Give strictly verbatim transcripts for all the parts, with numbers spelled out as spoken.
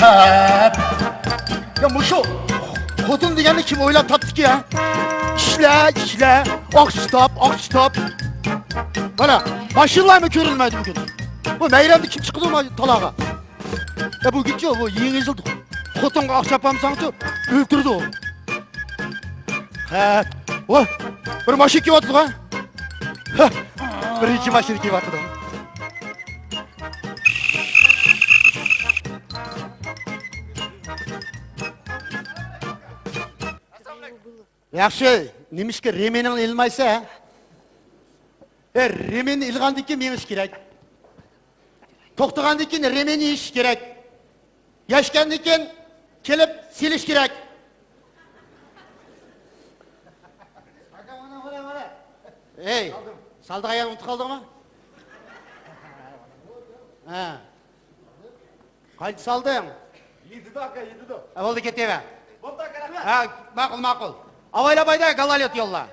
يا مۇشۇ خوتۇن دېگەننى كىم ئويلاپ تاپتىكى ھە؟ ئىشلە، ئىشلە، ئاقچا تاپ، ئاقچا تاپ. مانا ماشىنىلارمۇ كۆرۈنمەيدۇ بۈگۈن. بۇ مەيرەمدە كىم چىقىدۇ ما-، تالاغا؟ يا بۈگۈنچۇ بۇ يېڭى يىلدا خوتۇنغا ئاقچا ئاپارمىساڭچۇ ئۆلتۈرىدۇ. ھە، ۋاي، بىر ماشىنا كېلىۋاتىدۇ ھە. ھە، بىرىنچى ماشىنا كېلىۋاتىدۇ. ياخشى، نېمىشقا رېمېنىڭنى ئېلمايسەن؟ ئە، رېمېننى ئېلىغاندىن كېيىن مېڭىش كېرەك. توختىغاندىن كېيىن رېمېننى يېشىش كېرەك. يەشكەندىن كېيىن كېلىپ سېلىش كېرەك. ئەي، سالدىغان يەرنى ئۇنتۇپ قالدىڭمۇ؟ ھە. قانچە سالدىڭ؟ يېتىدۇ ئاكا، يېتىدۇ. ھە، بولدى، كېتىۋەر. بولدى ئاكا، رەھمەت. ھە، ماقۇل، ماقۇل. ئاۋايلا بايدا، گالاليوت يوللا.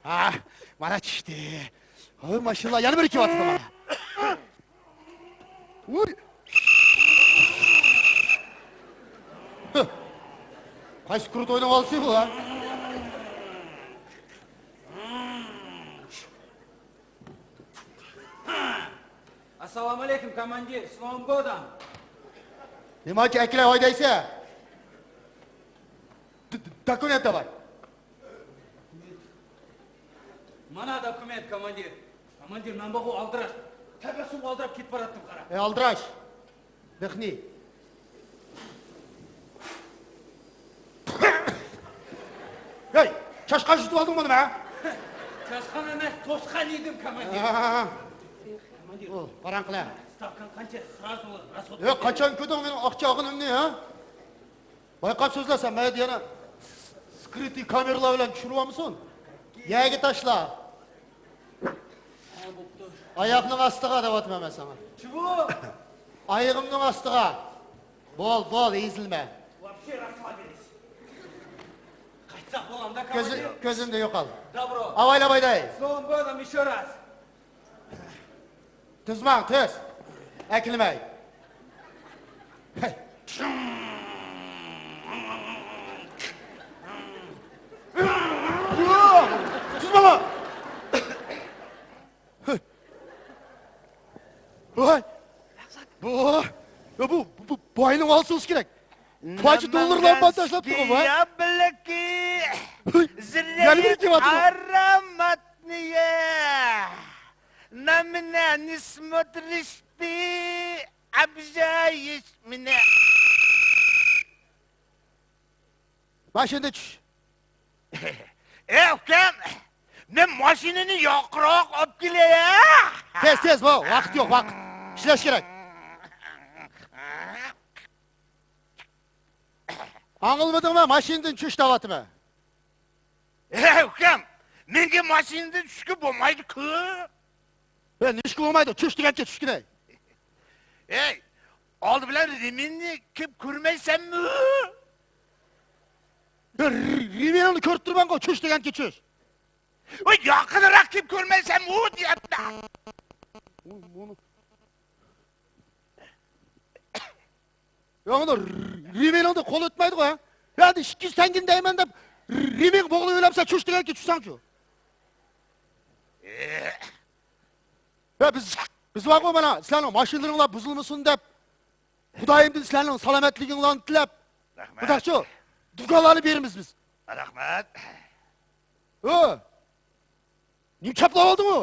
ھە، مانا چۈشتى. ھوي، ماشىنىلار يەنە بىرى كېلىۋاتىدۇ مانا. ۋۇي. ھە. قايسى كرۇتوينىڭ ئالىسى بۇ ھە؟ ئەسسالامۇ ئەلەيكۇم، كاماندىر، с Новым годом! نېمە ئەكىلە ھايدايسەن؟ د-، د-، داكۇمېنت داۋاي. مانا داكۇمېنت، كاماندىر. كاماندىر، مەن بارغۇ ئالدىراش. تەبەسسۇم ئالدىراپ كېتىپ باراتتىم، قارا. ئەي، ئالدىراش. بېقىنى. ھەي، چاشقان يۇتۇپ ئالدىڭمۇ نېمە؟ چاشقان ئەمەس، توشقان يېدىم، كاماندىر. ھا، ھا، ھا. كاماندىر. ئۇ، پاراڭ قىلە. ستاۋكاڭ قانچە؟ سرازۇ راسخود. ياق، قاچان كۆردۈڭ مېنىڭ ئاقچا ئالغىنىمنى، ھە؟ بايقاپ سۆزلە سەن، مەن يەنە سكرىتىي كامېرىلار بىلەن چۈشۈرۈۋالمىسۇن؟ يەرگە تاشلا. ھە، بوپتۇ. ئاياقنىڭ ئاستىغا دەۋاتىمەن مەن ساڭا. چۇبۇ! ئايىغىمنىڭ ئاستىغا. بول، بول، ئېزىلمە. Вообще расслабились. قايتساق بولامدا، كۆزۈ-، كاماندىر؟ كۆزۈمدىن يوقال. Добро. ئاۋايلا بايداي. С Новым годом ещё раз. تۈز ماڭ، تۈز. ئەكىلمەي. ھەي. تۈز ماڭا. ۋاي. بۇ، يا بۇ، بۇ، بۇ باينىڭ ئالسىڭىز كېرەك. قانچە نېمە دوللارلار بار تاشلاپ تۇرغان، ۋاي. Диаблики. ھۇي، يەنە بىرى كېلىۋاتىدۇ. Ароматные. На меня не смотришь ты, обижаешь меня. ماشىنىدىن چۈش. ئەي ئۇكام، مەن ماشىنىنى ياقراق ئاپ كېلەي. تېز، تېز، بو، ۋاقىت يوق، ۋاقىت. ئىشلەش كېرەك. ئاڭلىمىدىڭمۇ؟ ماشىنىدىن چۈش دەۋاتىمەن. ئەي ئۇكام، مەڭگە ماشىنىدىن چۈشكە بولمايدىكۇ. ئەي، نېمىشقا بولمايدۇ؟ چۈش دېگەنكى چۈشكىنە. ئەي، ئالدى بىلەن رېمېننى كېلىپ كۆرمەيسەنمۇ؟ ئەي، رېمېننى كۆرۈپ تۇرمەنغۇ، چۈش دېگەنكى چۈش. ۋاي، يېقىنراق كېلىپ كۆرمەيسەنمۇ دېيەتتى. يا، مانا رېمېنىڭدىن قول ئۆتمەيدىغۇ، ھە؟ يا، ئىككى يۈز تەڭگىنى دەيمەن دەپ، رېمېنگە بوغۇلۇۋېلەپسەن، چۈش دېگەنكى چۈشسەڭچۇ. يا، بىز، بىز بارغۇ، مانا، سىلەرنىڭ ماشىنىلىرىڭلار بۇزۇلمىسۇن دەپ، خۇدايىمدىن سىلەرنىڭ سالامەتلىكىڭلارنى تىلەپ، رەھمەت. بۇنداقچۇ، دۇكانلارنى بېرىمىز بىز. رەھمەت. ھە؟ نېمە چاپلاپ ئالدىڭ ئۇ؟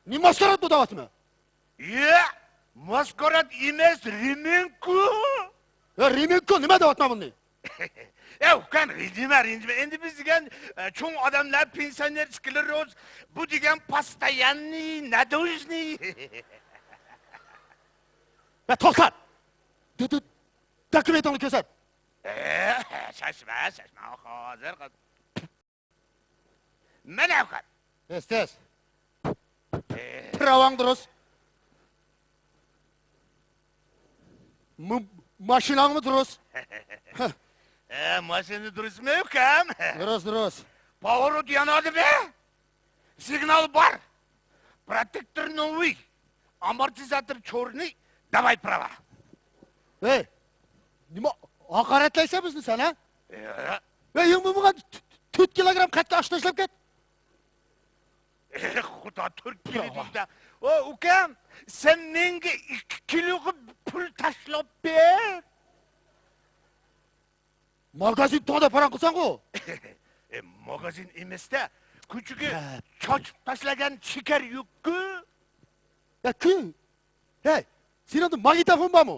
نېمە ماسكاراد بۇ دەۋاتىمەن؟ يە، ماسكاراد ئەمەس، رېمېنكۇ. ھە، رېمېنكۇ، نېمە دەۋاتىمەن بۇنى؟ يا، ئۇكام، رەنجىمە، رەنجىمە. ئەمدى بىز دېگەن، ئە، چوڭ ئادەملەر، پېنسىيونېر، سكلېروز، بۇ دېگەن постоянный, надёжный. ھە، توختات! دۇ-، دۇ-، دوكۇمېنتىڭنى كۆرسەت! ئە، شاشما، شاشما، ھازىر. مانا ئۇكام. تېز، تېز. پىراۋاڭ دۇرۇس. م-، ماشىناڭمۇ دۇرۇس. ئە، ماشىنا دۇرۇسمۇ ئۇكام؟ دۇرۇس، دۇرۇس. پوۋورود يانادىمۇ؟ سىگنال بار. پروتېكتور نوۋىي. амортизатор чёрный, давай права. ھەي، نېمە ھاقارەتلەيسەن بىزنى سەن، ھە؟ ئە. ھەي، يېڭى بولمىغان تۆت كىلوگرام قەتكە ئاش تاشلاپ كەت. ئە، خۇدا، تۆت كىلو دەيدۇ. ئۇ، ئۇكام، سەن مەڭگە ئىككى كىلوغا پۇل تاشلاپ بەر. ماگازىن توغدا پاراڭ قىلساڭغۇ. ئە، ماگازىن ئەمەستە، كوچىگە چاچىپ تاشلىغان شېكەر يۈككۇ. يا كۈ. ھەي، سېنىڭدە ماگنىتوفون بارمۇ؟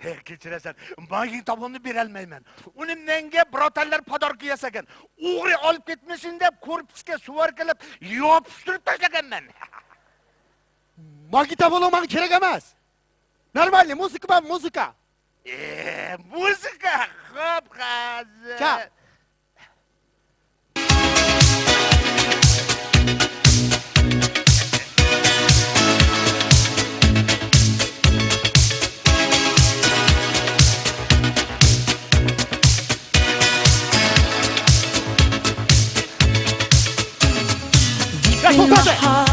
ھەي، كەچۈرەسەن، ماگنىتوفوننى بېرەلمەيمەن. ئۇنى مەڭگە بىرادەرلەر پاداركا ياسىغان. ئوغرى ئاپ كەتمىسۇن دەپ، كورپۇسقا سۇۋاركىلاپ ياپىشتۇرۇپ تاشلىغانمەن. ماگنىتوفونۇڭ ماڭا كېرەك ئەمەس. نورمالنىي مۇزىكا بار، مۇزىكا. ئە، مۇزىكا، خوپ، ھازىر. چاق. يا، توختاڭ!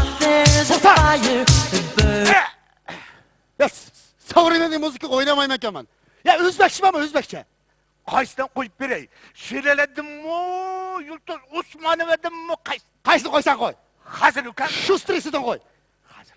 توختاڭ! يا، س-، سوۋرېۋننىي مۇزىكا ئوينىمايمەنكەن مەن. يا، ئۆزبەكچە بارمۇ، ئۆزبەكچە؟ قايسىدىن قويۇپ بېرەي؟ شېرەلىدىنمۇ، يۇلتۇز ئوسمانوۋادىنمۇ، قايسى؟ قايسىنى قويساڭ قوي. ھازىر ئۇكام. شۇسترىسىدىن قوي. ھازىر.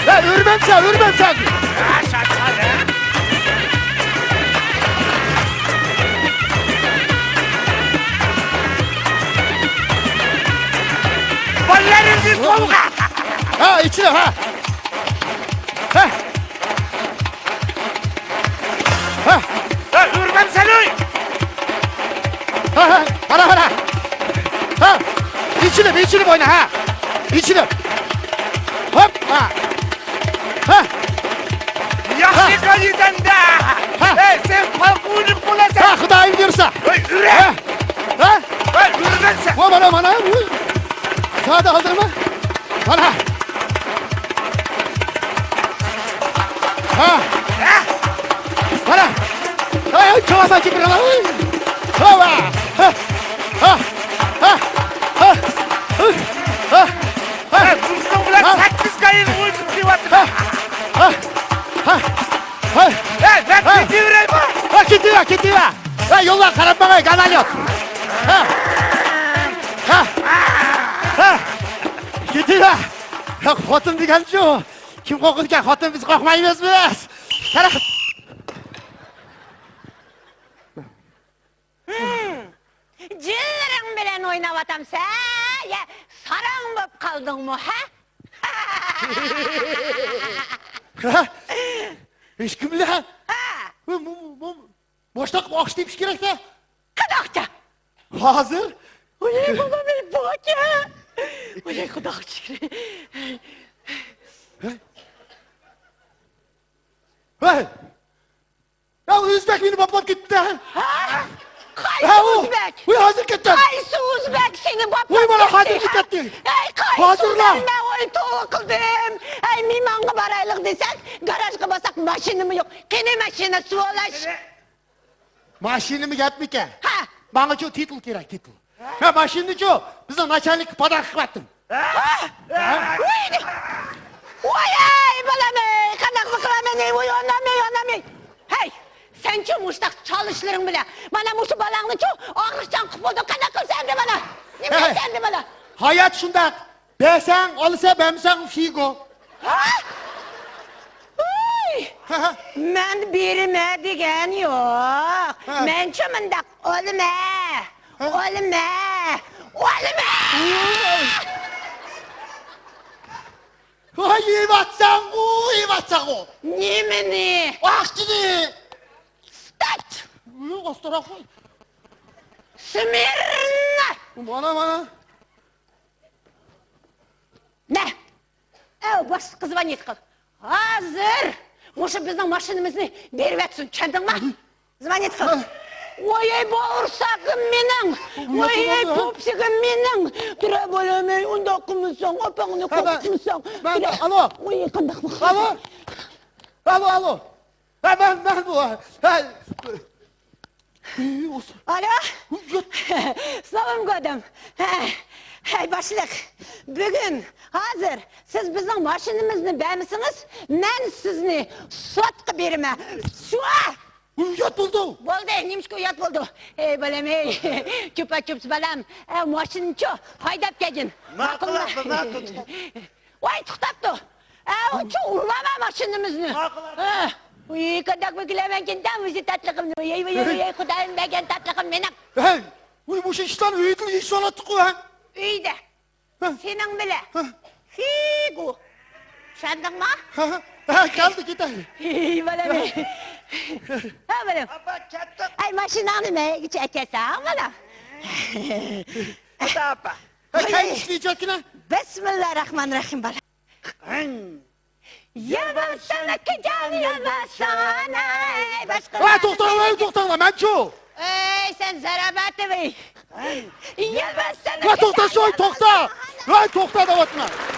ھە، ئۆرمەمسەن، ئۆرمەمسەن! بالىلارنى قوۋغا! ھە، ئىچىدە، ھە! ھە! ھە! ھە، ئۆرمەمسەن، ئۆي! ھە، ھە، قارا، قارا! ھە! ئېچىلىپ، ئېچىلىپ ئوينا، ھە! ئېچىلىپ! ھوپ! ھە! ھە! ياخشى قىلىسەن-دە! ھە! ئەي، سەن پالقا ئويناپ بولىسەن! ھە، خۇدايىم بۇيرۇسا! ئۆي، ئۆرە! ھە! ھە؟ ھە، ئۆرمەمسەن! ۋا، مانا، مانا، ئۇي! زادى ئالدىرما! مانا! ھا! ھا! مانا! ھاي، ھاي، چاۋا، چېپىر، ھاي! ھاۋا! ھا! ھا! ھا! ھا! ھا! ھە، بۇنىڭ بىلەن ھا! سەككىز قايىل ئوينىتىۋاتىمەن. ھا! ھا! ھا! ھا! ھە، مەن ھا! كېتىۋېرەيمۇ؟ ھا، كېتىۋەر، كېتىۋەر! ھە، يوللار قاراپ ماڭاي، گاناليوت! ھا! ھا! ھا! كېتىۋەر! ھە، خوتۇن دېگەنچۇ؟ كىم قورقىدىكەن؟ خوتۇن بىز قورقمايمىز بىز! قارا! ھىم، جىنلىرىڭ بىلەن ئويناۋاتامسەن يا ساراڭ بولۇپ قالدىڭمۇ، ھە؟ ھە؟ ھېچكىم بىلەن؟ ھە. بۇ، بۇ، بۇ، بۇ، بوشلۇق ئوخشىتىپ كېرەكتە. قانداقچە؟ ھازىر؟ ۋاي، بالام، ئەي، بوكە. ۋاي، خۇداغا شۈكرى. ھە؟ ھە؟ يا، ئۆزبەك مېنى باپلاپ كەتتى. ھە؟ قايسى ئۆزبەك؟ ۋاي، ھازىر كەتتى. قايسى ئۆزبەك سېنى باپلاپ كەتتى؟ ۋاي، مانا ھازىر كەتتى. ئەي، قايسى ئۆزبەك؟ مەن ئوي توۋا قىلدىم. ئەي، مېھمانغا بارايلىق دېسەك، گاراژغا بارساق ماشىنىمۇ يوق. قېنى ماشىنا سۇۋالاش. ماشىنىمۇ گەپمىكەن؟ ھە. ماڭىچۇ تىتۇل كېرەك، تىتۇل. مەن ماشىنىنىچۇ بىزنىڭ ناچالنىكقا پاداركا قىلىۋەتتىم. ھە؟ ھە؟ ۋاي! ۋاي، ئەي، بالام، ئەي، قانداقمۇ قىلامەن، ئەي، ۋاي، ئانام، ئەي، ئانام، ئەي. ھەي، سەنچۇ مۇشتاق چالىشلىرىڭ بىلەن مانا مۇشۇ بالاڭنىچۇ ئاغرىقچان قىلىپ بولدۇڭ، قانداق قىلىسەن ئەمدى مانا؟ نېمە ھەي! قىلىسەن ئەمدى مانا؟ ھايات شۇنداق. بەرسەڭ ئالىسەن، بەرمىسەڭ فىگو. ھە؟ ۋاي! ھە، ھە. مەن بېرىمەن دېگەن يوق. ھە. مەنچۇ مۇنداق ئالىمەن. ھە؟ ئالىمەن. ئالىمەن! ۋاي، يەۋاتساڭغۇ، يەۋاتساڭغۇ. نېمىنى؟ ئاقچىنى. ستات! ئۇي، ئاستىراق قوي. سمىرنا! مانا، مانا. نە! ئەو، باشلىق قىز ۋانيېت قىل. ھازىر مۇشۇ بىزنىڭ ماشىنىمىزنى بېرىۋەتسۇن، چۈشەندىڭما؟ Звонит قىل. ۋاي، ئەي، باغرىساقىم مېنىڭ. ۋاي، ئەي، پوپىسىم مېنىڭ. تۇرە بالام، ئەي، ئۇنداق قىلمىساڭ، ئاپاڭنى قورقۇتمىساڭ. مەن، تۇرە. ئالو. ۋاي، قانداق بولغان؟ ئالو. ئالو، ئالو. ھە، مەن، مەن بۇ. ھە. ئالو. سالام قادام. ھە. ھەي، باشلىق. بۈگۈن، ھازىر سىز بىزنىڭ ماشىنىمىزنى بەرمىسىڭىز، مەن سىزنى سوتقا بېرىمەن. شۇ! ئۇيات بولدى. بولدى، نېمىشقا ئۇيات بولدى؟ ئەي بالام، ئەي. چوپا چوپسا بالام. ئە، ماشىنىچۇ ھايداپ كەلگىن. ماقۇل، ماقۇل. ۋاي، توختاپتۇ. ئە، ئۇچۇ ئۇرۇۋالما ماشىنىمىزنى. ماقۇل. ئە، ئۇي، قانداق بىكىلەمەن كىندەم، ئۆزى تاتلىقىمنى. ۋاي، ۋاي، ۋاي، ۋاي، خۇدايىم بەرگەن تاتلىقىم مېنىڭ. ھەي، ۋاي، مۇشۇ ئىشلارنى ئۆيدىلا ئېيتىۋالاتتۇققۇ، ھە؟ ئۆيدە. ھە. سېنىڭ بىلەن. ھە. خىگۇ. چۈشەندىڭما؟ ھە، ھە، ھە، كەلدى، كېتەي. ھېي، بالام. ھە، بالام. ئاپا، كەتتۇق. ئەي، ماشىناڭنى مەيگىچە ئەكەلسەڭ، بالام. ئاتا ئاپا. ھە، كەينى ئىشلىيەتكىنە. بىسمىللا راھمان راھىم، بالام. يالۋارساڭ، ئاكىجان، يالۋارساڭ، ئەي، باشقىلار. ۋاي، توختاڭلار، ۋاي، توختاڭلار، مەنچۇ. ئەي، سەن زاراباتى، ۋاي. يالۋارساڭ، ۋاي، توختاش، ۋاي، توختا. ۋاي، توختا دەۋاتىمەن.